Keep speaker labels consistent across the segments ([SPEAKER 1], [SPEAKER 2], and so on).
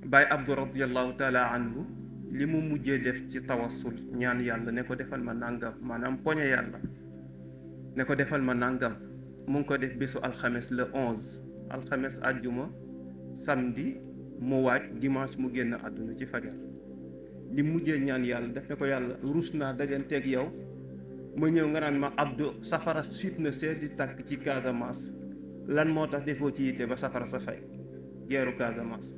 [SPEAKER 1] Baay Abdu radiyallahu taala anhu li mu mujjee def ci tawassul ñaan yàlla ne ko defal ma nàngam maanaam poñe yàlla ne ko defal ma nàngam mu ngi ko def bésu alxames le 11 alxames àjjuma samedi mu waaj dimanche mu génn àdduna ci fajar li mujjee ñaan yàlla def ne ko yàlla rus naa dajanteeg yow ma ñëw nga naan ma Abdu safara suit na see di tàkk ci Casamance lan moo tax defoo ci yitte ba safara sa fay geeru Casamance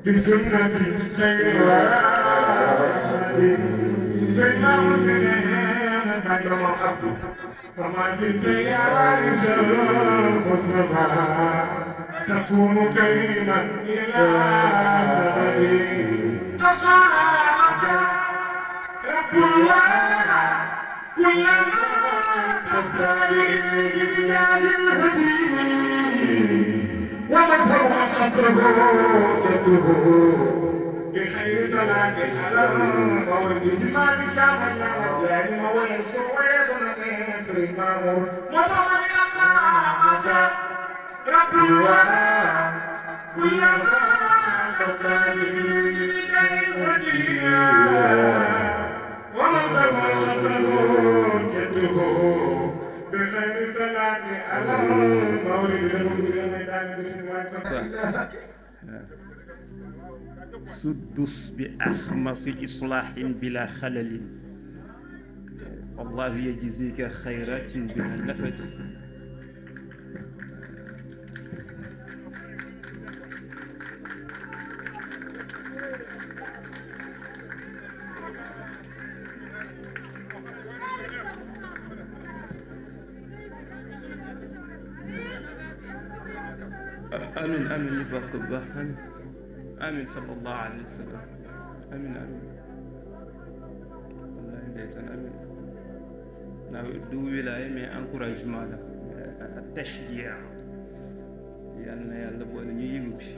[SPEAKER 2] بسنة خير سيدنا مسلمين قدر وحب فما زلت يا وارث المصطفى تقوم كريما إلى سببي أقامك رب الله كلما تبتغي إليه بجاه الهدي ومذهب خصره جده بخير صلاة على قول بسمات جامع يعني مولى سويد نقيسر المامور وطمن أقامك رب الله كلما تبتغي إليه بجاه الهدي ومذهب خصره جده بخير صلاة على
[SPEAKER 1] سدس بأخمص إصلاح بلا خلل والله يجزيك خيرات بلا نفد آمين آمين يبارك الله آمين آمين صلى الله عليه وسلم آمين آمين والله ndeysaan آمين ناw du wilaaya mais encouragement la tashjia yal na yàlla boole ñu yëgu bi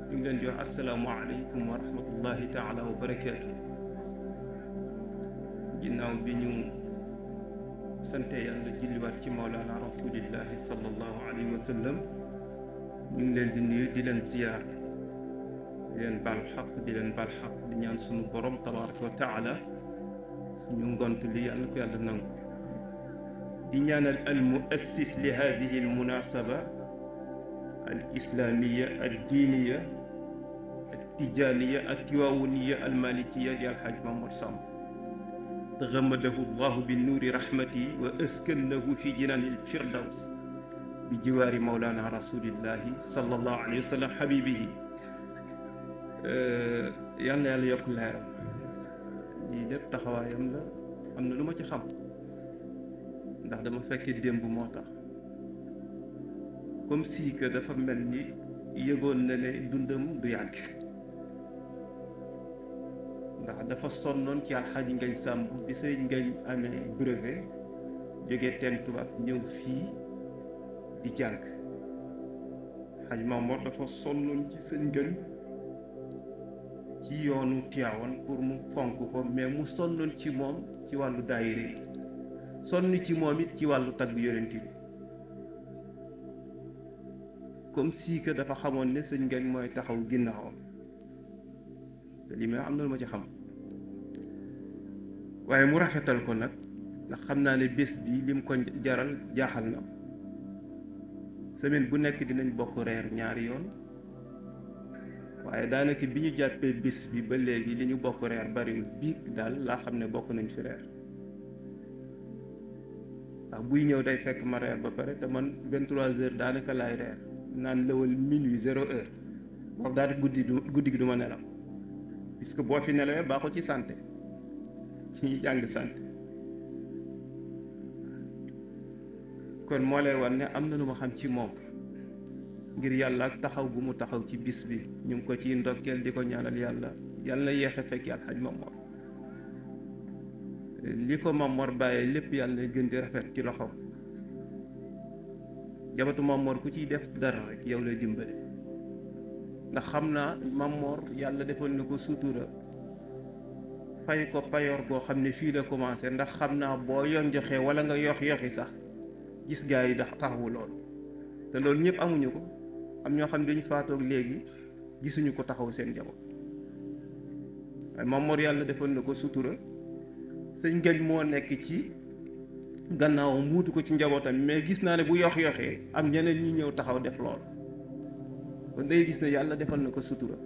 [SPEAKER 1] ñu ngi leen di wax assalaamu aleykum wa rahmatullahi taala wa barakaatu ginnaaw bi ñu sante yàlla julliwaat ci mawlaana rasulillahi sallallahu alayhi wa sallam ñu ngi leen di nuyu di leen ziyaar di leen baal xaq di leen baal xaq di ñaan suñu borom tabaraka wa taala suñu ngont li yàlla ko yàlla nangu di ñaanal al muassis li hadihi al munasaba al islamiya al diiniya al tijaniya al tiwaawuniya al malikiya di alxaaj Mamad Samb taxamadahu llahu bi nuuri rahmati wa askannahu fi jinaanil firdaws bi jiwaari mawlaana rasulillahi sallallahu alayhi wa sallam habibihi yal na yàlla yokk leeram lii lépp taxawaayam la am na lu ma ci xam ndax dama fekkee démb moo tax comme si que dafa mel ni yëgoon na ne dundam du yàgg ndax dafa sonnoon ci alxaaji Ngañ Sàmb bi sëriñ Ngañ amee brevet jógee teen tubaab ñëw fii di jàng xaj Maamor dafa sonnoon ci sëñ Ngañ ci yoonu Tiwaawan pour mu fonk ko mais mu sonnoon ci moom ci wàllu daayira yi sonn ci moom it ci wàllu tagg yonent bi comme si que dafa xamoon ne sëñ Ngañ mooy taxaw ginnaawam te li may am na lu ma ci xam waaye mu rafetal ko nag ndax xam naa ne bés bi lim ko jaral jaaxal na semaine bu nekk dinañ bokk reer ñaari yoon waaye daanaka bi ñu jàppee bis bi ba léegi li ñu bokk reer bariwul biig daal laa xam ne bokk nañ fi reer ndax buy ñëw day fekk ma reer ba pare te man 23h daanaka laay reer naan lëwal minuit 0h boobu daal guddi gi du ma nelaw puisque boo fi nelawee baaxul ci santé ci ñi jàng santé kon moo lay wan ne am na lu ma xam ci moom ngir yàlla ak taxaw gu mu taxaw ci bis bi ñu ngi ko ciy ndokkeel di ko ñaanal yàlla na yéexe fekki alxaj Mamor li ko Mamor bàyyee lépp yàlla gën di rafet ci loxoom jabatu Mamor ku ciy def dara rek yow lay dimbale ndax xam naa Mamor yàlla defal na ko sutura fay ko payoor goo xam ne fii la commencé ndax xam naa boo yoon joxee wala nga yoxi sax gis gaa yi taxawu loolu te loolu ñëpp amuñu ko am ñoo xam ne dañu faatoog léegi gisuñu ko taxaw seen njaboot waaye Mamor yàlla defal na ko sutura sëñ Ngañ moo nekk ci gannaawam muutu ko ci njabootam mais gis naa ne bu yoxee am ñeneen ñi ñëw taxaw def loolu kon day gis ne yàlla defal na ko sutura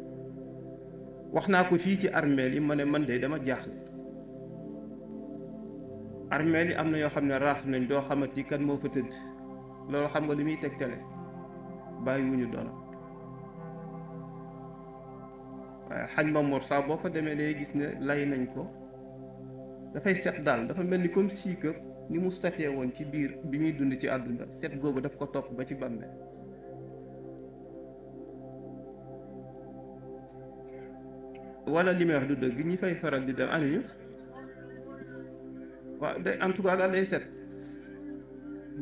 [SPEAKER 1] wax naa ko fii ci armeel yi ma ne man de dama jaaxle armeel yi am na yoo xam ne raaf nañ doo xamati kan moo fa tëdd loolu xam nga li muy tegtale bàyyiwuñu doon waaye xaj Mamor saa boo fa demee day gis ne lay nañ ko dafay set daal dafa mel ni comme si que ni mu setee woon ci biir bi muy dund ci àdduna set googu daf ko topp ba ci bàmmeel wala li may wax du dëgg ñi fay faral di dem anuñu waaw day en tout cas daal day set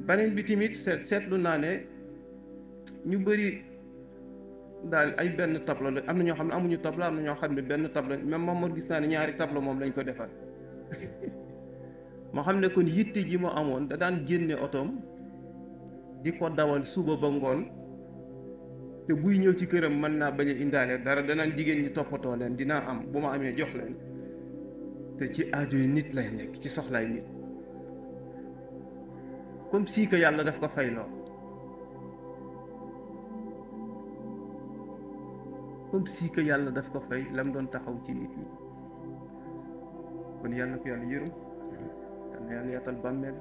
[SPEAKER 1] beneen bi tamit seetlu naa ne ñu bëri daal ay benn tableau la am na ñoo xam ne amuñu tableau am na ñoo xam ne benn tableau même Mamor gis naa ne ñaari tableau moom lañ ko defal moo xam ne kon yitte ji mu amoon da daan génne otoom di ko dawal suba ba ngoon te buy ñëw ci këram mën naa bañ a indaale dara danaan jigéen ñi toppatoo leen dinaa am bu ma amee jox leen te ci aajo yi nit lay nekk ci soxlaay nit comme si que yàlla daf ko fay loo comme si que yàlla daf ko fay lam doon taxaw ci nit ñi kon yàlla ko yàlla yërëm yàlla na yàlla yaatal bàmmeel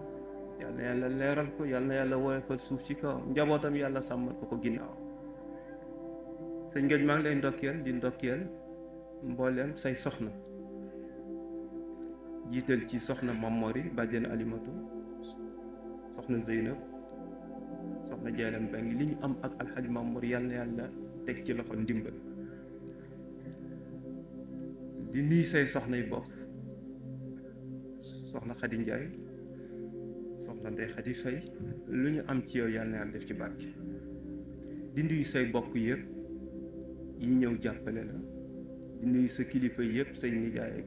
[SPEAKER 1] yàlla na yàlla leeral ko yàlla na yàlla woyofal suuf ci kawam njabootam yàlla sàmmal ko ginnaaw sëñ Ngañ maa ngi lay ndokkeel mbooleem say soxna jiital ci soxna Mamori bàjjen Alimatu soxna Zeynab soxna Jeelam Bengi li ñu am ak alxaj Mamor yàlla na yàlla teg ci loxo ndimbal di nuyu say soxnay bopp soxna Xadi Njaay soxna Ndey Xadi Fay lu ñu am ci yow yàlla na yàlla def ci barke di nuyu say bokk yëpp yi ñëw jàppale la di nuyu sa kilifa yëpp say nijaay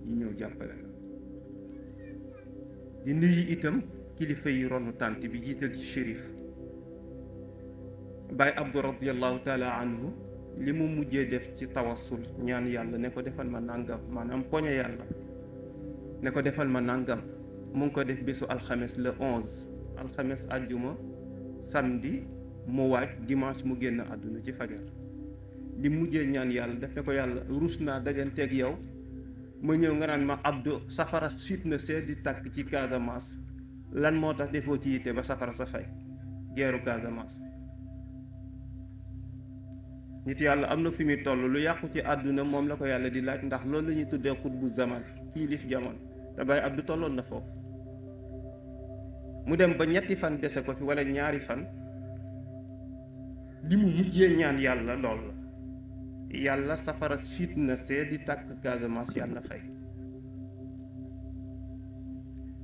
[SPEAKER 1] yi ñëw jàppale la di nuyu itam kilifa yi ronu tànt bi jiital ci shérif Baay Abdu radiyallahu taala anhu li mu mujjee def ci tawassul ñaan yàlla ne ko defal ma nàngam maanaam poñe yàlla ne ko defal ma nàngam mu ngi ko def bésu alxames le 11 alxames àjjuma samedi mu waaj dimanche mu génn àdduna ci fajar li mujjee ñaan yàlla def ne ko yàlla ruus naa dajanteeg yow ma ñëw nga naan ma Abdou safara fitna see di tàkk ci Casamance lan moo tax defoo ci yitte ba safara sa fay geeru Casamance nit yàlla am na fi muy toll lu yàqu ci àdduna moom la ko yàlla di laaj ndax loolu la ñuy tuddee xutbu zaman kii lif jamono te Baay Abdou tolloon na foofu mu dem ba ñetti fan dese ko fi wala ñaari fan li mu mujjee ñaan yàlla lool la yàlla safara fitna see di tàkk Casamance yàlla fay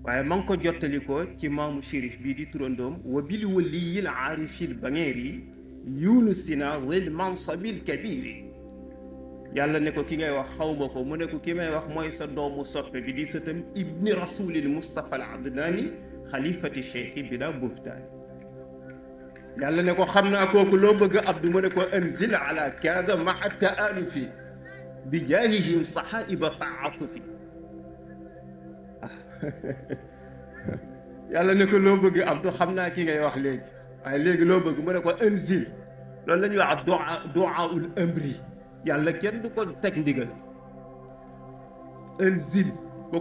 [SPEAKER 1] waaye ma ngi ko jottali ko ci maamu shérif bii di turandoom wa bil waliyil aarifil bangeeri yunusina wel mansabil kabiri yàlla ne ko ki ngay wax xawma ko mu ne ko ki may wax mooy sa doomu soppe bi di sëtam ibni rasulil Mustafa al Adnani xalifati cheikhi bila buhtaan yàlla ne ko xam naa kooku loo bëgg Abdou mu ne ko anzil ala kaza maa taalufi bi jaahihim sahaiba taatufi yàlla ne ko loo bëgg Abdou xam naa ki ngay wax léegi waaye léegi loo bëgg mu ne ko anzil loolu la ñuy wax du'aul amri yàlla kenn du ko teg ndigal anzil boo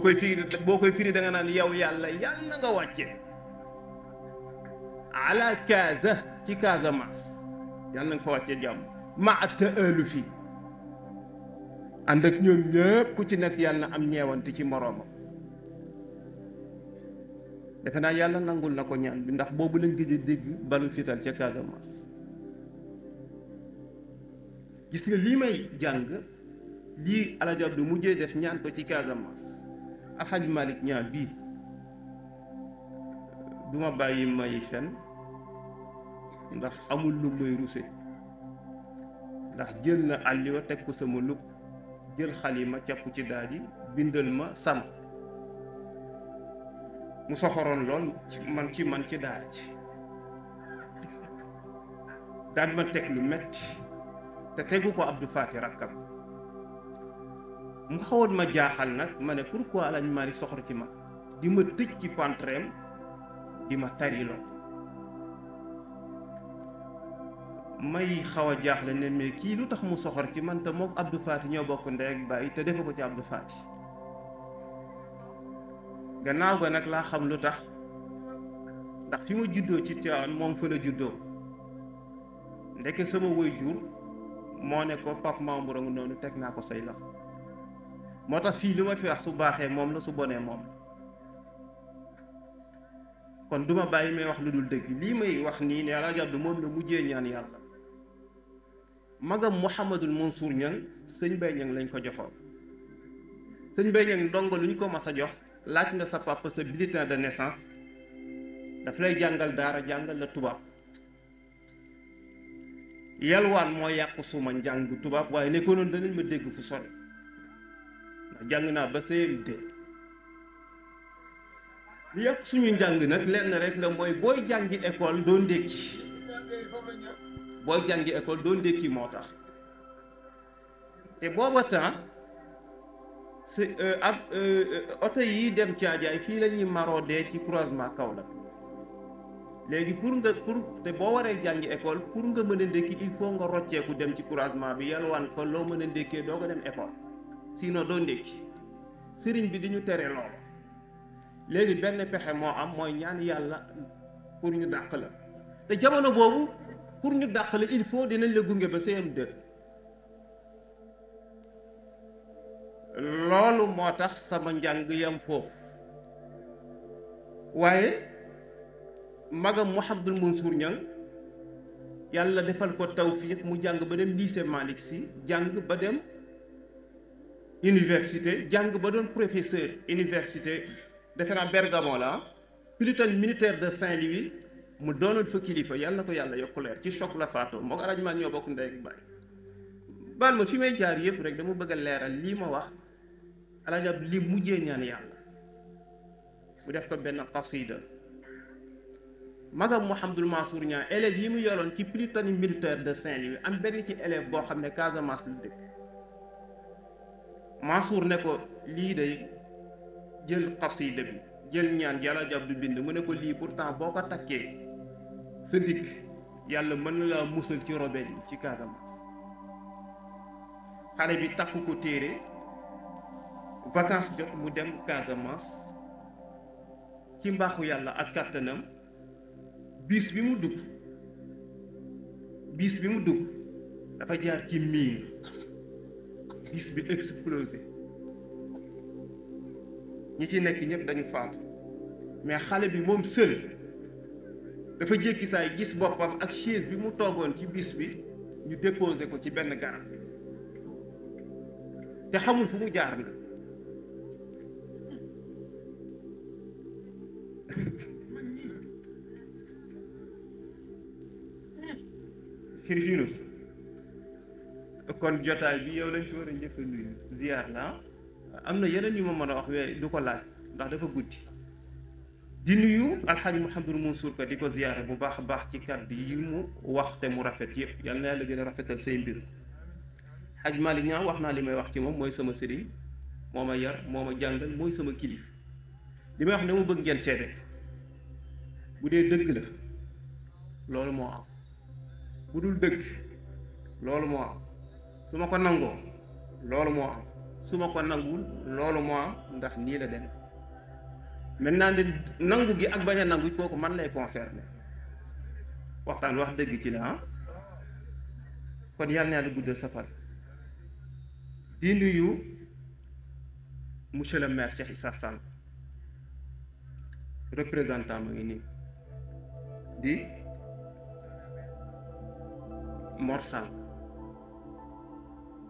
[SPEAKER 1] koy firi da nga naan yow yàlla nga wàcce ala Kaza ci Casamance yàlla nga fa wàcce jàmm maa ta'alufi ànd ak ñoom ñëpp ku ci nekk yàlla na am ñeewante ci moroomam defe naa yàlla nangul na ko ñaan bi ndax boobu lañ gëj a dégg balu fital ca Casamance gis nga lii may jàng lii Alaaji Abdu mujjee def ñaan ko ci Casamance Alxaaji Malick ñaan bii duma bàyyi may fen ndax amul lu may ruse ndax jël na àlliwa teg ko sama lupp jël xalima capp ci daaji bindal ma sama mu soxoroon lool ci man ci daara ci daan ma teg lu metti te tegu ko Abdou Fati rakkam mu xawoon ma jaaxal nag ma ne pourquoi Alaaji Malick soxor ci ma di ma tëj ci pantreem di ma tariloo may xaw a jaaxle ne mais kii lu tax mu soxor ci man te mook Abdou Fati ñoo bokk ndey ak bàyyi te defe ko ci Abdou Fati gannaaw ga nag laa xam lu tax ndax fi ma juddoo ci Tiwaawan moom fa la juddoo ndeke sama waajur moo ne ko Pape Mamour a ngi noonu teg naa ko say loxo moo tax fii li ma fi wax su baaxee moom la su bonee moom kon duma bàyyi may wax lu dul dëgg lii may wax nii ne Alaaji Abdu moom la mujjee ñaan yàlla magam Mouhamadul Mansour Niang sëñ Bay Niang lañ ko joxoon sëñ Bay Niang ndongo luñ ko mas a jox laaj nga sa papa sa bulletin de naissance daf lay jàngal daara jàngal la tubaab yalwaan moo yàqu suma njàng tubaab waaye ne ko noonu danañ ma dégg fu sore ndax jàng naa ba CM2 li yàq suñu njàng nag lenn rek la mooy booy jàngi école doo ndékki moo tax te booba temps oto yi dem caajaay fii la ñuy maroodee ci croisement Kaolack léegi te boo waree jàngi école pour nga mën a ndékki il faut nga rocceeku dem ci croisement bi yalwaan fa loo mën a ndékkee doo ko dem école sinon doo ndékki sëriñ bi di ñu tere loolu léegi benn pexe moo am mooy ñaan yàlla pour ñu dàq la te jamono boobu pour ñu dàq la il faut dinañ la gunge ba CM2 loolu moo tax sama njàng yam foofu waaye magam Mouhamadul Mansour Niang yàlla defal ko tawfiq mu jàng ba dem lycée Malick Sy jàng ba dem université jàng ba doon professeur université defe naa Bergamo la Polytechnique militaire de Saint-Louis mu doonoon fa kilifa yàlla na ko yàlla yokku leer ci choc la faatoo moo ko Alaaji Maalik ñoo bokk ndey ak baay baal ma fi may jaar yëpp rek dama bëgg a leeral lii ma wax Alaaji Abdu lii mujjee ñaan yàlla mu def ko benn qasida magam Mouhamadul Mansour Niang élèves yi mu yoroon ci Polytechnique militaire de Saint-Louis am benn ci élève boo xam ne Casamance la dëkk Mansour ne ko lii day jël qasida bi jël ñaan yàlla Alaaji Abdu bind mu ne ko lii pourtant boo ko takkee sa dikk yàlla mën na laa musal ci rebelle yi ci Casamance xale bi takk ko téere vacances jot mu dem Casamance ci mbaaxu yàlla ak kàttanam bis bi mu dugg dafa jaar ci miin bis bi explosé ñi ci nekk ñëpp dañu faatu mais xale bi moom seul dafa jékki saay gis boppam ak chaise bi mu toogoon ci bis bi ñu déposé ko ci benn garab te xamul fu mu jaar na Chérif kon jotaay bi yow lañ fi war a njëkk a nuyu ziar la am na yeneen yu ma mën a wax waaye du ko laaj ndax dafa guddi di nuyu alxaaji Mouhamadul Mansour Ka di ko ziyaare bu baax a baax ci kàddu yi mu wax te mu rafet yëpp yal na yàlla gën a rafetal say mbir xaj Malick Niang wax naa li may wax ci moom mooy sama sëriñ moo ma yar moo ma jàngal mooy sama kilif li may wax ne mu bëgg ngeen seede bu dee dëgg la loolu moo am bu dul dëgg loolu moo am su ma ko nangoo loolu moo am su ma ko nanguwul loolu moo am ndax nii la dem maintenant de nangu gi ak bañ a nangu kooku man lay concerné waxtaan wax dëgg ci la ah kon yàlla na yàlla guddal safar di nuyu monsieur le maire Cheikh Issa Sall représentant ma ngi nii di Mor Sall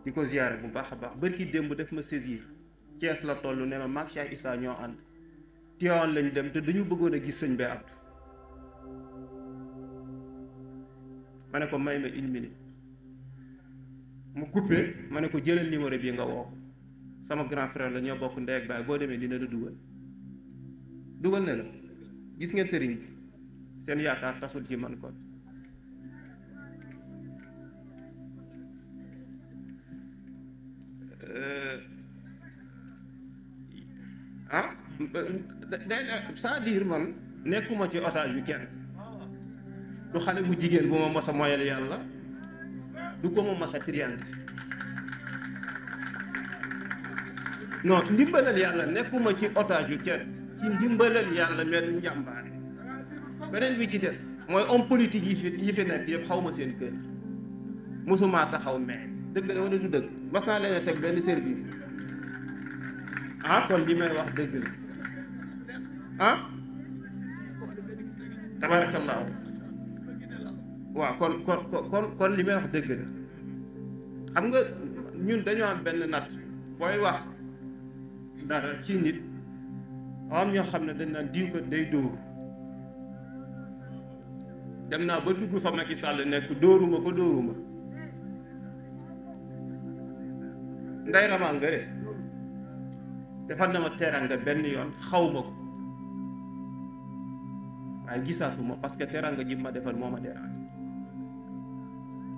[SPEAKER 1] di ko ziyaare bu baax a baax bërki démb def ma saisir Thiès la toll ne ma maag Cheikh Issa ñoo ànd Tiwaawan lañ dem te dañu bëggoon a gis sëñ Bay Abdou ma ne ko may ma une minute mu coupé ma ne ko jëlal numéro bi nga woo ko sama grand frère la ñoo bokk ndey ak baay boo demee dina la dugal ne la gis ngeen sëriñ bi seen yaakaar tasul ci man kon c'est-à-dire man nekkuma ci otage yu kenn du xale bu jigéen bu ma mos a moyal yàlla du ko ma mos a triande non ndimbalal yàlla nekkuma ci otage yu kenn ci ndimbalal yàlla mel njàmbaare beneen bi ci des mooy homme politique yi fi nekk yëpp xaw ma seen kër mosumaa taxaw mais dëgg la wala du dëgg mas naa leen a teg benn service kon li may wax dëgg la tabaarakallaahu waaw kon li may wax dëgg la xam nga ñun dañoo am benn natt booy wax dara ci nit am ñoo xam ne dañ naan diw ko day dóor dem naa ba dugg fa Macky Sall nekk dóoruma nday ramal nga de defal na ma teranga benn yoon xaw ma ko waaye gisaatuma parce que teranga ji ma defal moo ma dérange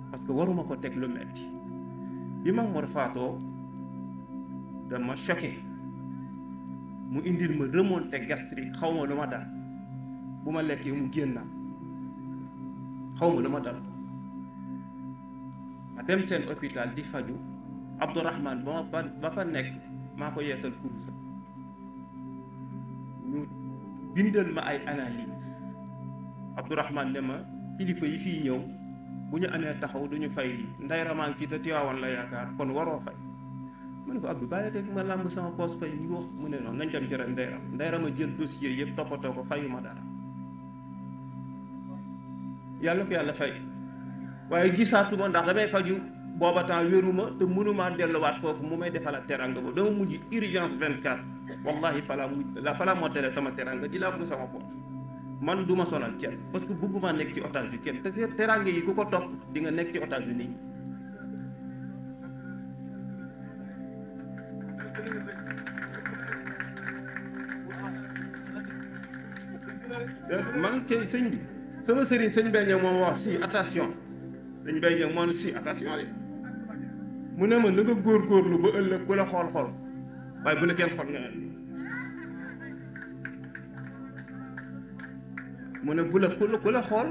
[SPEAKER 1] parce que waruma ko teg lu metti bi ma Mor faatoo dama choqué mu indil ma remontée gastrique xaw ma lu ma dal bu ma lekkee mu génn xaw ma lu ma dal ma dem seen hôpital di faju Abdourahmane ba fa nekk maa ko yeesal kurus ñu bindal ma ay analyse Abdourahmane ne ma kilifa yi fii ñëw bu ñu amee taxaw duñu fay lii nday ramaan fii te Tiwaawan la yaakaar kon waroo fay ma ne ko Abdou bàyyi rek ma làmb sama poos fay ñu wax mu ne noonu nañ dem ci ren nday rama jël dossier yëpp toppatoo ko fayuma dara yàlla ko yàlla fay waaye gisaatuma ndax damay faju booba temps wéruma te mënumaa delluwaat foofu mu may defal ak teranga boobu dama mujj urgence 24 wallahi falaa moo tere sama teranga di laa bëgg sama bopp man du ma sonal kenn parce que bëgguma nekk ci otage yu kenn te teranga yi ku ko topp di nga nekk ci otage yu nit ñi man kay sëñ bi sama sëriñ sëñ Bay Ñaŋ moom wax si attention sëñ Bay Ñaŋ moo ne si attention de mu ne ma na nga góorgóorlu ba ëllëg ku la xool waaye bu la kenn xool nga mu ne bu la ku la xool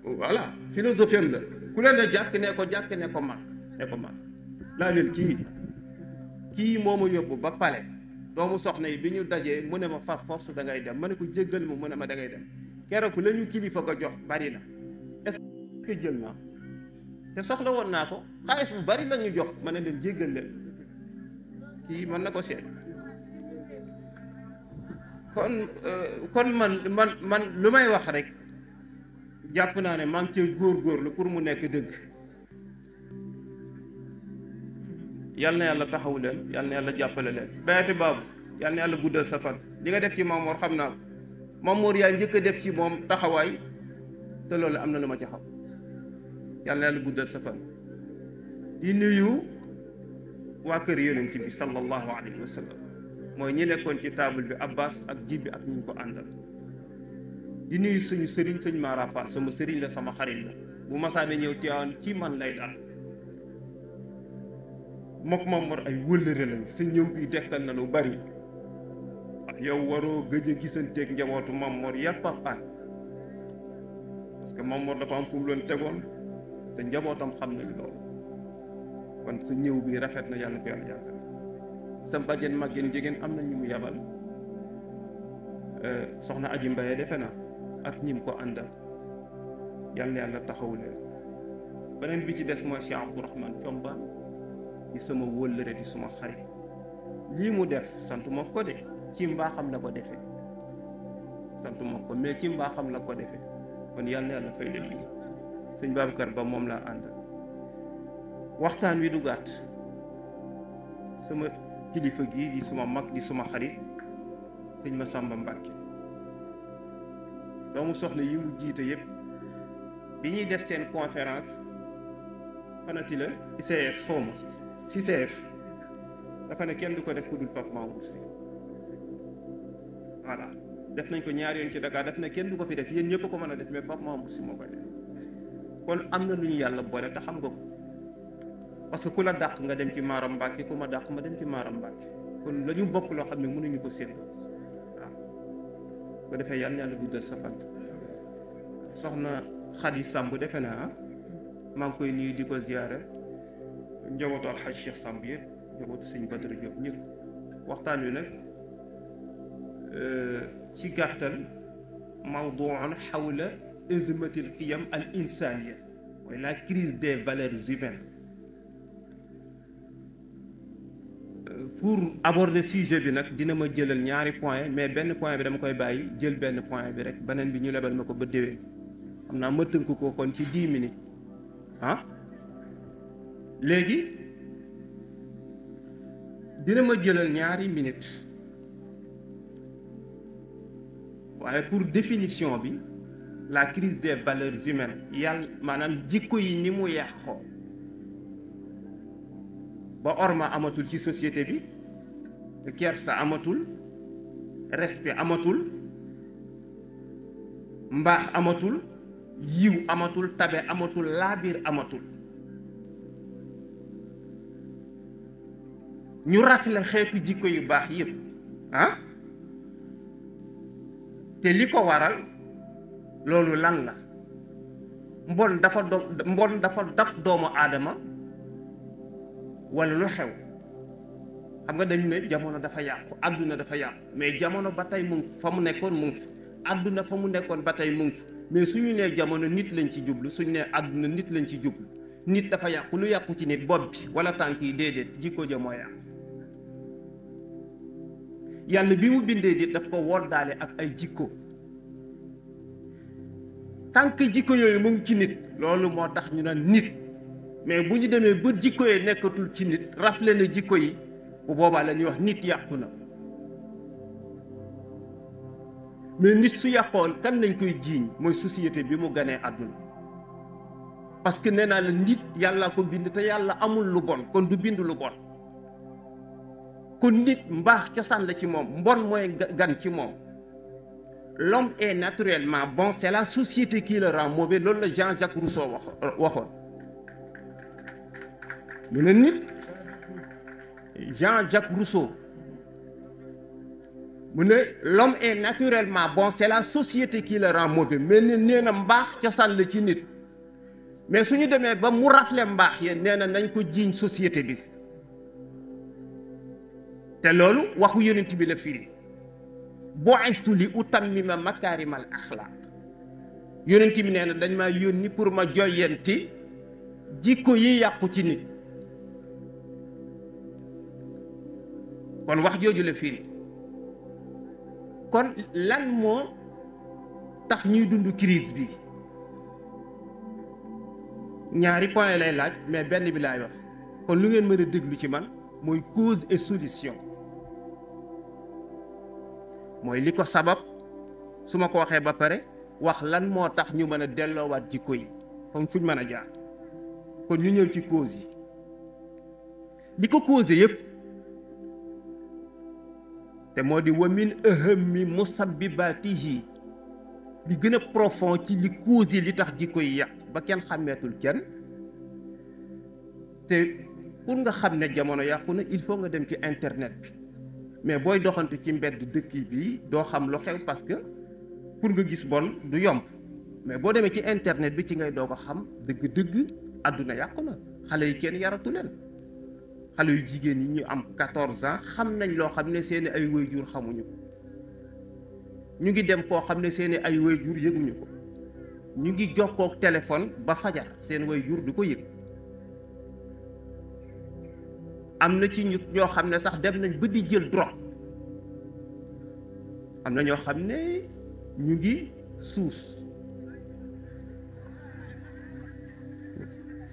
[SPEAKER 1] voilà philosophie am la ku leen ne jàkk ne ko mag laa leen kii moo ma yóbbu ba pale doomu soxna yi bi ñu dajee mu ne ma far force da ngay dem ma ne ko jéggal ma mu ne ma da ngay dem keroog la ñu kilifa ko jox bari na est-ce que jël naa te soxla woon naa ko xaalis bu bari la ñu jox ma ne leen jéggal leen kii mën na ko seet kon man lu may wax rek jàpp naa ne maa ngi cee góorgóorlu pour mu nekk dëgg yal na yàlla taxawu leen yal na yàlla jàppale leen bayati baabu yal na yàlla guddal sa fan li nga def ci Mamour xam naa Mamour yaa njëkk a def ci moom taxawaay te loolu am na lu ma ci xam yal na yàlla guddal sa fan di nuyu waa kër yonent bi sallallahu alayhi wa sallam mooy ñi nekkoon ci table bi Abbas ak Jibi ak ñu ko àndal di nuyu suñu sëriñ sëñ Mara Fall sama sëriñ la sama xarit la bu masaane ñëw Tiwaawan ci man lay daal mook Mamour ay wëllëre lañ sa ñëw bi dekkal na lu bari ak yow waroo gëj a gisanteeg njabootu Mamour yàpp ak parce que Maam Mor dafa am fu mu leen tegoon te njabootam xam nañ loolu kon sa ñëw bi rafet na, yàlla ko yàlla yàggal. sa bàjjen màggeen jigéen am na ñu mu yabal, soxna Aji Mbaye defe na ak ñim ko àndal, yàlla yàlla taxawu leen. beneen bi ci des mooy Cheikh Abdourahmane Thiombane di sama wëllëre di suma xarit. lii mu def sant ma ko de, ci mbaaxam la ko defee, sant ma ko mais ci mbaaxam la ko defee, kon yàlla na yàlla fay leen lii. sëñ Babacar Ba moom laa àndal. waxtaan wi du gàtt, sama kilifa gii di suma mag di suma xarit sëñ Massamba Mbacke, doomu soxna yi mu jiite yëpp bi ñuy def seen conférence fanati la ICS xaw ma CCF dafa ne kenn du ko def ku dul Pape Mamour Sy. voilà def nañ ko ñaari yoon ci Dakar, daf ne kenn du ko fi def, yéen ñëpp ko mën a def mais Pape Mamour Sy moo koy def. kon am na lu ñu yàlla boole te xam nga ko, parce que ku la dàq nga dem ci Maaram Mbàkke, ku ma dàq ma dem ci Maaram Mbàkke, kon la ñu bokk loo xam ne mënuñu ko sédd. waaw ko defee yàlla guddal sa fan. soxna Xadi Samb defe naa maa ngi koy nuyu di ko ziyaare, njabootu Alxaj Cheikh Samb yëpp, njabootu sëñ Badara Diop ñëpp. waxtaan wi nag ci gàttal mawduun xawla azmatil qiyam al insaniya, mooy la crise des valeurs humaines. pour aborder sujet bi nag dina ma jëlal ñaari point, mais benn point bi dama koy bàyyi jël benn point bi rek, beneen bi ñu lebal ma ko ba déwén. xam naa ma tënk ko kon ci 10 minutes ah. léegi dina ma jëlal ñaari minutes, waaye pour définition bi la crise des valeurs humaines, yàlla maanaam jikko yi ni mu yàqoo ba orma amatul ci société bi, kersa amatul, respect amatul, mbaax amatul, yiw amatul, tabe amatul, laabiir amatul. ñu rafle xeetu jikko yu baax yépp ah. te li ko waral loolu lan la? mbon dafa dab doomu aadama wala lu xew? xam nga dañu ne jamono dafa yàqu, àdduna dafa yàqu, mais jamono ba tey mu ngi fa mu nekkoon mu ngi fa, àdduna fa mu nekkoon ba tey mu ngi fa. mais suñu nee jamono nit lañ ci jublu, suñu nee àdduna nit lañ ci jublu. nit dafa yàqu, lu yàqu ci nit bopp bi wala tànk yi? déedéet, jikko ja moo yàqu. yàlla bi mu bindee nit daf ko woddaale ak ay jikko. tànk jikko yooyu mu ngi ci nit, loolu moo tax ñu naan nit. mais bu ñu demee ba jikko yi nekkatul ci nit, rafle na jikko yi, bu boobaa la ñuy wax nit yàqu na. mais nit su yàqoon kan lañ koy jiiñ? mooy société bi mu ganee àdduna. parce que nee naa la nit yàllaa ko bind te yàlla amul lu bon, kon du bind lu bon. kon nit mbaax cosaan la ci moom, mbon mooy gan ci moom. l'homme est naturellement bon, c'est la société qui le rend mauvais. loolu la Jean-Jacques Rousseau waxoon. mu ne nit, Jean-Jacques Rousseau mu ne l'homme est naturellement bon, c'est la société qui le rend mauvais. mais nee na mbaax cosaan la ci nit, mais suñu demee ba mu rafle mbaax yéen nee na nañ ko jiiñ société bi. te loolu waxu yonent bi la firi, bu'istu li utammima makaarimal axlaaq. yonent bi nee na dañ maa yónni pour ma joyanti jikko yi yàqu ci nit. kon wax jooju la firi. kon lan moo tax ñuy dund crise bi? ñaari point lay laaj, mais benn bi laay wax. kon lu ngeen mën a déglu ci man mooy cause et solution. mooy li ko sabab, su ma ko waxee ba pare wax lan moo tax ñu mën a delloowaat jikko yi comme fuñ mën a jaar. kon ñu ñëw ci cause yi. li ko causé yépp te moo di wa min ahammi musabbibaatihi, li gën a profond ci li causé li tax jikko yi yàq ba kenn xàmmeetul kenn. te pour nga xam ne jamono yàqu na, il faut nga dem ci internet bi. mais booy doxantu ci mbedd dëkk bi doo xam lu xew, parce que pour nga gis bon du yomb. mais boo demee ci internet bi ci ngay doog a xam dëgg-dëgg àdduna yàqu na xale yi kenn yaratu leen xale yu jigéen yi ñu am 14 ans xam nañ loo xam ne seeni ay waajur xamuñu ko ñu ngi dem foo xam ne seeni ay waajur yëguñu ko ñu ngi jokkook téléphone ba fajar seen waajur du ko yëg am na ci ñoo xam ne sax dem nañ ba di jël drogue am na ñoo xam ne ñu ngi suus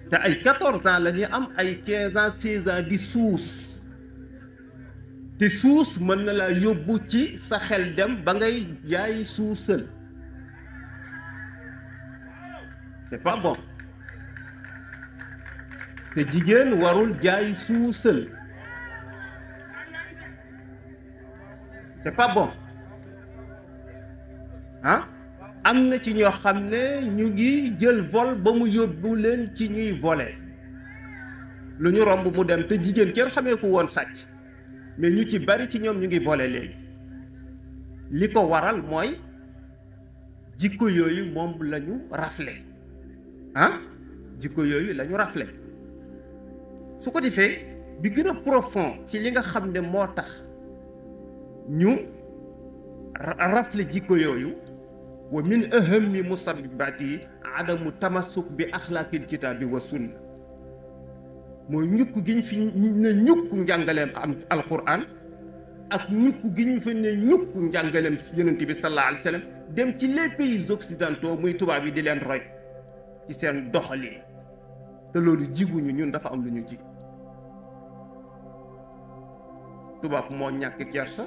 [SPEAKER 1] te ay 14 ans la ñuy am ay 15 ans 16 ans di suus te suus mën na laa yóbbu ci sa xel dem ba ngay jaay suusal c'est pas bon te jigéen warul jaay suusal c'est pas bon ah am na ci ñoo xam ne ñu ngi jël vol ba mu yóbbu leen ci ñuy voler lu ñu romb mu dem te jigéen kenn xamee ko woon sàcc mais ñu ci bari ci ñoom ñu ngi voler léegi li ko waral mooy jikko yooyu moom la ñu rafle ah jikko yooyu la ñu rafle su ko defee bi gën a profond ci li nga xam ne moo tax ñu rafle jikko yooyu wa min ahammi musabbibaati adamu tamassuk bi axlaaqil kitaabi wa sunna mooy ñukk gi ñu fi ne ñukk njàngaleem am alquran ak ñukk gi ñu fi ne ñukk njàngaleem yonent bi sallallahu alayhi wa sallam dem ci les pays occidentaux muy tubaab yi di leen roy ci seen doxalin te loolu jiguñu ñun dafa am lu ñu ji tubaab moo ñàkk kersa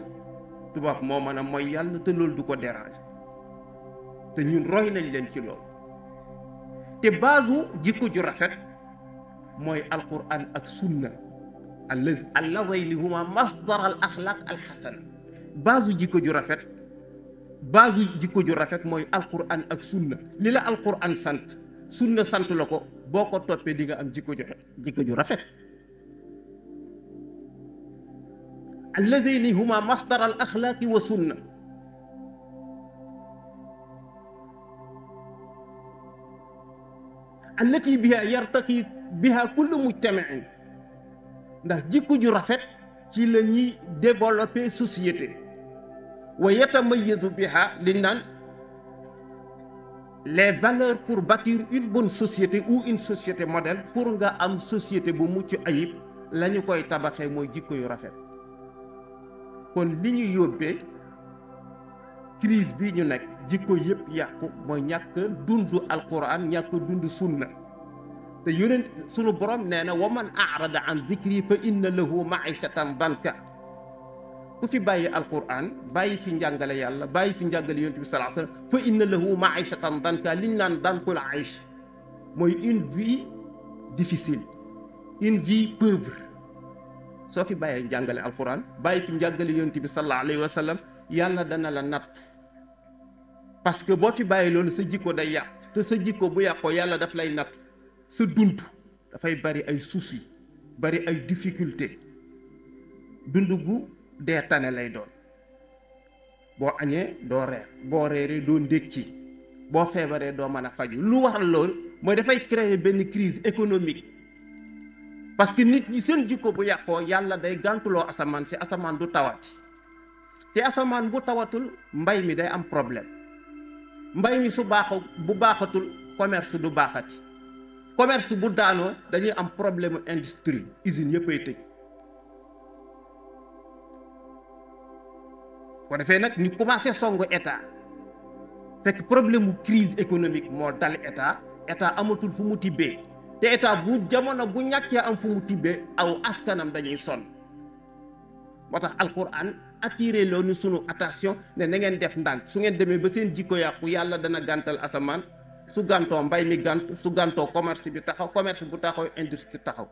[SPEAKER 1] tubaab moo mën a mooy yàlla te loolu du ko déranger te ñun roy nañ leen ci loolu te baasu jikko ju rafet mooy alquran ak sunna alladayni huma masdar al axlaq al xasana baasu jikko ju rafet mooy alquran ak sunna li la alquran sant sunna sant la ko boo ko toppee di nga am jikko ju rafet alladayni huma masdar al axlaqi wa sunna allati biha yartaqi biha kullu mujtamain ndax jikko ju rafet ci la ñuy développer société wa yatamayazu biha li naan les valeurs pour bâtir une bonne société ou une société modèle. Pour nga am société bu mucc ayib la ñu koy tabaxee mooy jikko yu rafet kon li ñu yóbbee crise bi ñu nekk jikko yëpp yàqu mooy ñàkk dund alquran ñàkk dund sunna te yonent sunu borom nee na wa man arada an dikri fa inna lahu maishatan danka ku fi bàyyi alquran bàyyi fi njàngale yàlla bàyyi fi njàngale yonent bi sallallahu alayhi wasallam fa inna lahu maishatan danka li ñu naan dankul aish mooy une vie difficile une vie pauvre soo fi bàyyee njàngale alquran bàyyi fi njàngale yonent bi sallallahu alayhi wasallam yàlla dana la natt parce que boo fi bàyyi loolu sa jikko day yàq te sa jikko bu yàqoo yàlla daf lay natt sa dund dafay bari ay soucis bari ay difficulté dund gu dee tane lay doon boo añee doo reer boo reeree doo ndékki boo feebaree doo mën a faju lu waral loolu mooy dafay créer benn crise économique parce que nit ñi seen jikko bu yàqoo yàlla day gàntuloo asamaan si asamaan du tawati te asamaan bu tawatul mbay mi day am problème mbay mi su bu baaxatul commerce du baaxati commerce bu daanoo dañuy am problème industrie usine yëpp ay tëj ko defee nag ñu commencé songu état fekk problème mu crise économique moo dal état amatul fu mu tibbee te état bu jamono bu ñàkkee am fu mu tibbee aw askanam dañuy sonn moo tax alquran attiré loonu sunu attention ne na ngeen def ndànk su ngeen demee ba seen jikko yàqu yàlla dana gàntal asamaan su gàntoo mbay mi gànt su gàntoo commerce bi taxaw commerce bu taxaw industrie taxaw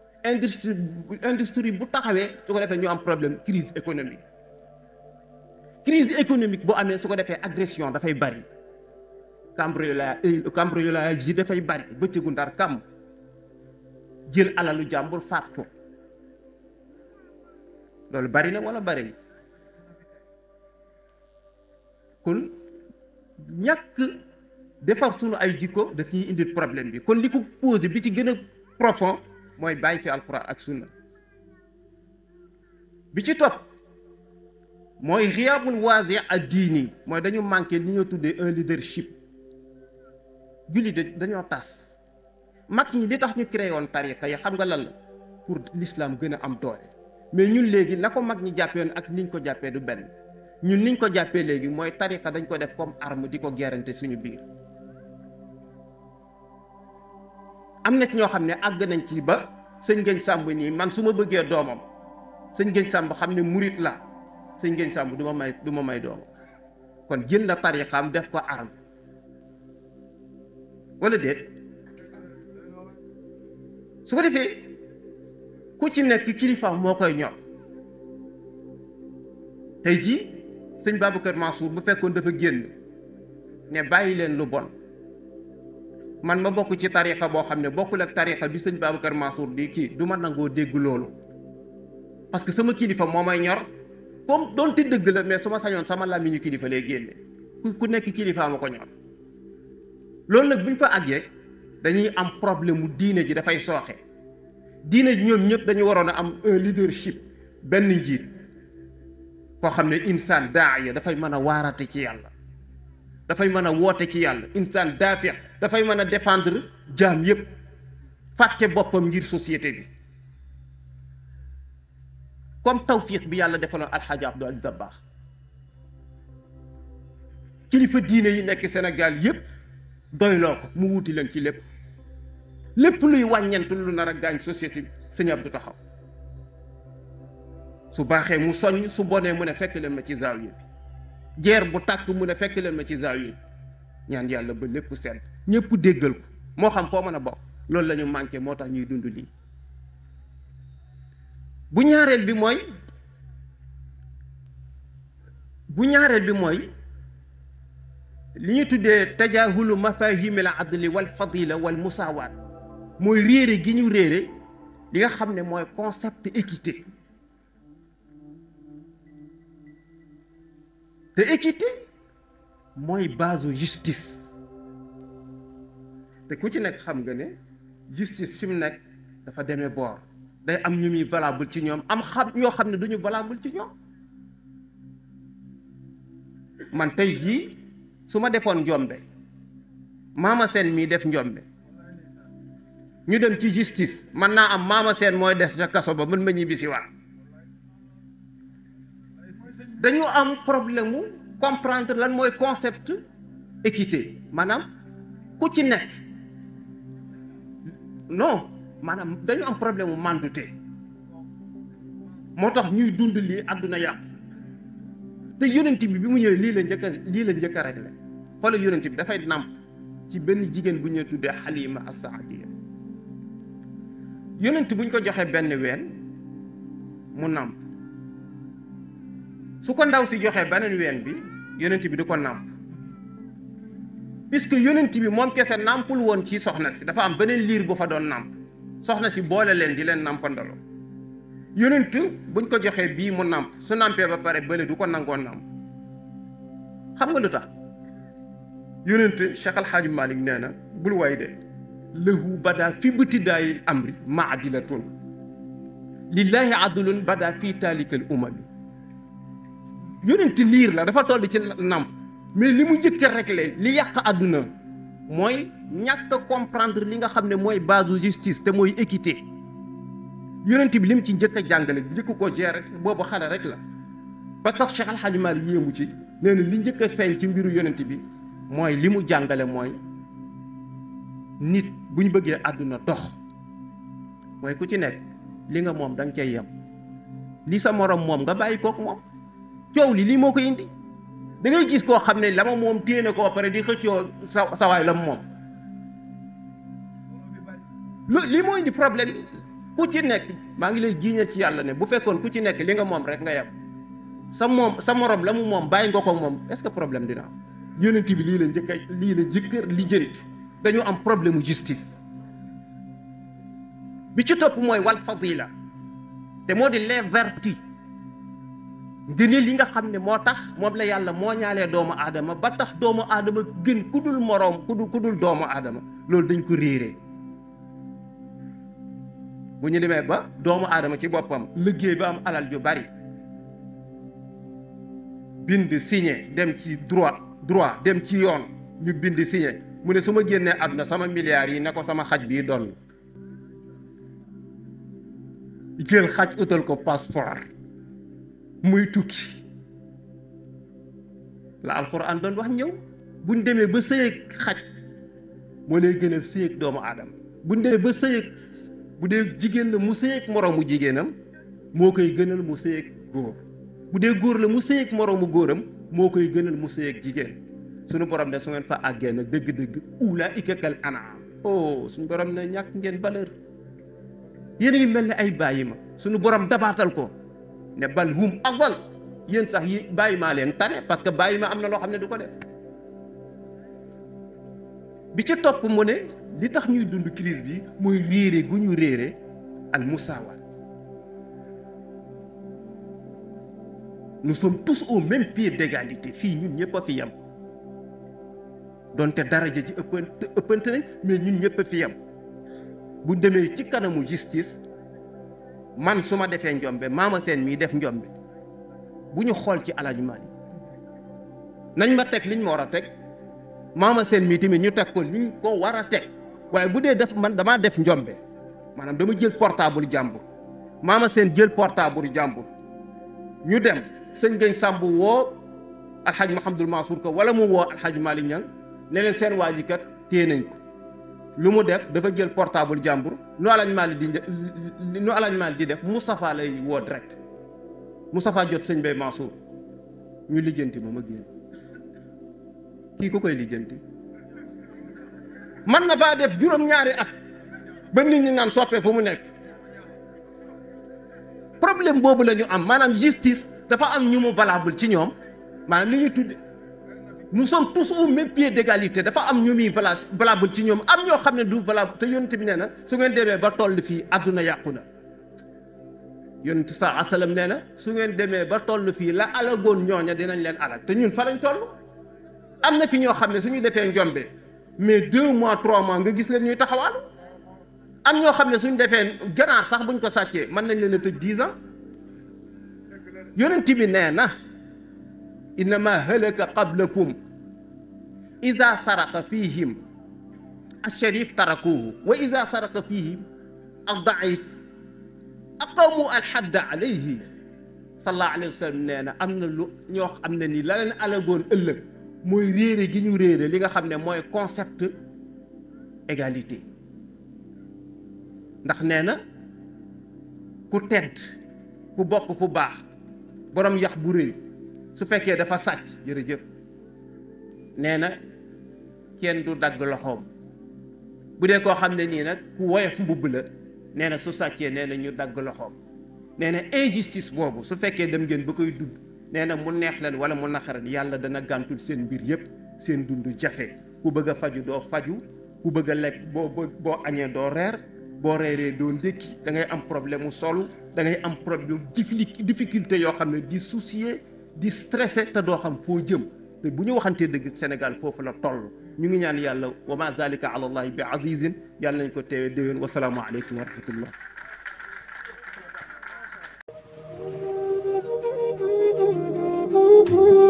[SPEAKER 1] industrie bu taxawee su ko defee ñu am problème crise économique bu amee su ko defee agression dafay bari cambriolage yi dafay bari bëccëgu ndar kam jël alalu jàmbur faat ko loolu bari na wala bari na kon ñàkk defar sunu ay jikko daf ñuy indil problème bi kon li ko posé bi ci gën a profond mooy bàyyi fi alquran ak sunna bi ci topp mooy riyaabul waasi ak diini mooy dañu manqué li ñoo tuddee un leadership julli dañoo tas mag ñi li tax ñu créé woon tariqa yi xam nga lan la pour l'islam gën a am doole mais ñun léegi la ko mag ñi jàppee woon ak niñ ko jàppee du benn ñun niñ ko jàppee léegi mooy tariqa dañ ko def comme arme di ko gerante suñu biir am na ci ñoo xam ne àgg nañ ci ba sëñ Ngëñ Sàmb nii man su ma bëggee doomam sëñ Ngëñ Sàmb xam ne murit la sëñ Ngëñ Sàmb du ma may doomam kon jël na tariqaam def ko arme wala déet su ko defee ku ci nekk kilifa moo koy ñor tey jii sëñ Babacar Mansour bu fekkoon dafa génn ne bàyyi leen lu bon man ma bokk ci tariqa boo xam ne bokkul ak tariqa bi sëñ Babacar Mansour di kii du ma nangoo dégg loolu parce que sama kilifa moo may ñor comme doonte dëgg la mais su ma sañoon sama làmmiñu kilifa lay génne ku nekk kilifa ma ko ñor loolu nag bu ñu fa àggee dañuy am problème mu diine ji dafay sooxe diine ji ñoom ñëpp dañu waroon a am un leadership benn njiit koo xam ne insaan daaya dafay mën a waarate ci yàlla dafay mën a woote ci yàlla insaan daafi dafay mën a défendre jaam yépp fàtte boppam ngir société bi comme tawfiq bi yàlla defaloon alxaaji Abdou Aziz Dabakh kilifa diine yi nekk Sénégal yépp doyloo ko mu wuti leen ci lépp luy wàññent lu nar a gaañ société bi sëñ Abdou taxaw su baaxee mu soññ su bonee mu ne fekk leen ma ci zaawiya bi guerre bu tàkk mu ne fekk leen ma ci zaawiya bi ñaan yàlla ba lépp sedd ñëpp déggal ko moo xam foo mën a bokk loolu la ñu manqué moo tax ñuy dund lii bu ñaareel bi mooy li ñu tuddee tajaahulu mafahimil adli wal fadila wal musaawaat mooy réere gi ñu réere li nga xam ne mooy concept équité te équité mooy base justice te ku ci nekk xam nga ne justice fi mu nekk dafa demee boor day am ñu muy valable ci ñoom am xam ñoo xam ne duñu valable ci ñoom man tey jii su ma defoon njombe maama seen mii def njombe ñu dem ci justice man naa am maama seen mooy des ca kaso ba mën ma ñibbi si waat dañu am problème mu comprendre lan mooy concept équité maanaam ku ci nekk non maanaam dañu am problème mu mandute moo tax ñuy dund lii àdduna yàqu te yonent bi mu ñëwee lii la njëkk a réglé xoolal yonent bi dafay nàmp ci benn jigéen bu ñu tuddee Halima as-Saadiya yonent buñ ko joxee benn ween mu nàmp su ko ndaw si joxee beneen ween bi yonent bi du ko nàmp puisque yonent bi moom kese nàmpul woon ci soxna si dafa am beneen liir bu fa doon nàmp soxna si boole leen di leen nàmpandaloo yonent buñ ko joxee bii mu nàmp su nàmpee ba pare bële du ko nangoo nàmp xam nga lu tax yonent Cheikh Al Hadj Malick nee na bul way de lahu bada fi btidaayil amri maadilatun lillahi adlun bada fii taalikal umami yonent liir la dafa toll ci nàmp mais li mu njëkk a réglé li yàq àdduna mooy ñàkk a comprendre li nga xam ne mooy base justice te mooy équité yonent bi li mu ci njëkk a jàngale njëkk ko gérer boobu xale rek la ba sax Cheikh Al Hadj Malick yéemu ci nee na li njëkk a feeñ ci mbiru yonent bi mooy li mu jàngale mooy nit bu ñu bëggee àdduna dox mooy ku ci nekk li nga moom da nga cay yem li sa morom moom nga bàyyi kook moom coow li lii moo ko indi da ngay gis koo xam ne la ma moom téye na ko ba pare di xëccoo sa waay la moom lii moo indi problème bi ku ci nekk maa ngi lay jiiñal ci yàlla ne bu fekkoon ku ci nekk li nga moom rek nga yem sa morom la mu moom bàyyi nga ko moom est-ce que problème dina am yonent bi lii la njëkk lijjanti dañu am problème mu justice bi ci topp mooy wal fadila te moo di les vertus ngëneel yi nga xam ne moo tax moom la yàlla moo ñaalee doomu aadama ba tax doomu aadama gën ku dul moroom ku dul doomu aadama loolu dañ ko réeree bu ñu demee ba doomu aadama ci boppam liggéey ba am alal ju bari bind signé dem ci droit dem ci yoon ñu bind signé mu ne su ma génnee àdduna sama milliards yi ne ko sama xaj bii doon jël xaj utal ko passeport muy tukki la alxuraan doon wax ñëw buñ demee ba sëyeeg xaj moo lay gënal sëyeeg doomu aadama buñ demee ba sëyeeg bu dee jigéen la mu sëyeeg moroomu jigéenam moo koy gënal mu sëyeeg góor bu dee góor la mu sëyeeg moroomu góoram moo koy gënal mu sëyeeg jigéen suñu borom ne su ngeen fa àggee nag dëgg-dëgg ulaa'ika kal an'aam suñu borom ne ñàkk ngeen valeur yéen a ngi mel ne ay bàyyi ma suñu borom dabaatal ko ne bal hum adal yéen sax yi bàyyi maa leen tane parce que bàyyi ma am na loo xam ne du ko def bi ci topp mu ne li tax ñuy dund crise bi mooy réere gu ñu réere al musaawaat nous sommes tous au même pied d'égalité fii ñun ñëpp a fi yem donte daraja ji ëppante nañ mais ñun ñëpp a fi yem bu demee ci kanamu justice man su ma defee njombe maama seen mii def njombe bu ñu xool ci Alaaji Maalik nañ ma teg liñ ma war a teg maama seen mii tamit ñu teg ko liñ ko war a teg waaye bu dee def man damaa def njombe maanaam dama jël portable jàmbur maama seen jël portable jàmbur ñu dem sëñ Gañ Sàmb woo alxaj Mahamadul Mansour ko wala mu woo alxaj Maalik Ñang ne leen seen waa ji kat téye nañ ko lu mu def dafa jël portable jàmbur nu Alaaji Maalik di def Moustapha lay woo direct Moustapha jot sëñ Bay Mansour ñu lijjanti ma génn kii ku koy lijjanti man na faa def juróom-ñaari at ba nit ñi naan soppee fu mu nekk problème boobu la ñu am maanaam justice dafa am ñu mu valable ci ñoom maanaam li ñuy tudde nous sommes tous au même pied d'égalité dafa am ñu muy valable ci ñoom am ñoo xam ne du valable te yonent bi nee na su ngeen demee ba toll fii àdduna yàqu na yonent sa asalam nee na su ngeen demee ba toll fii la alagoon ñooña dinañ leen alag te ñun fa lañ toll am na fi ñoo xam ne suñu defee njombe mais 2 mois 3 mois nga gis leen ñuy taxawaalu am ñoo xam ne suñu defee ganaar sax buñ ko sàccee mën nañ leen a tëj 10 ans yonent bi nee na innama halaka qablakum iza saraka fihim alsharif tarakuhu wa iza saraka fihim aldaif aqamu alxadda alayhi sallallahu alayhi wa sallam nee na am na lu ñoo xam ne ni la leen alagoon ëllëg mooy réere gi ñu réere li nga xam ne mooy concept égalité ndax nee na ku tedd ku bokk fu baax borom yax bu rëy su fekkee dafa sàcc jërëjëf nee na kenn du dagg loxoom bu dee koo xam ne nii nag ku woyof mbubb la nee na su sàccee nee na ñu dagg loxoom nee na injustice boobu su fekkee dem ngeen ba koy dund nee na mu neex leen wala mu naqaran yàlla dana gàntul seen mbir yëpp seen dund jafe ku bëgg a faju doo faju ku bëgg a lekk boo añee doo reer boo reeree doo ndékki da ngay am problème mu solu da ngay am problème difficulté yoo xam ne di soucier di stressé te doo xam foo jëm te bu ñu waxantee dëgg Sénégal foofu la toll ñu ngi ñaan yàlla wa ma zalika ala allahi bi azizin yàlla nañ ko teewee déwén wasalaamu aleykum wa rahmatullah
[SPEAKER 2] Thank you.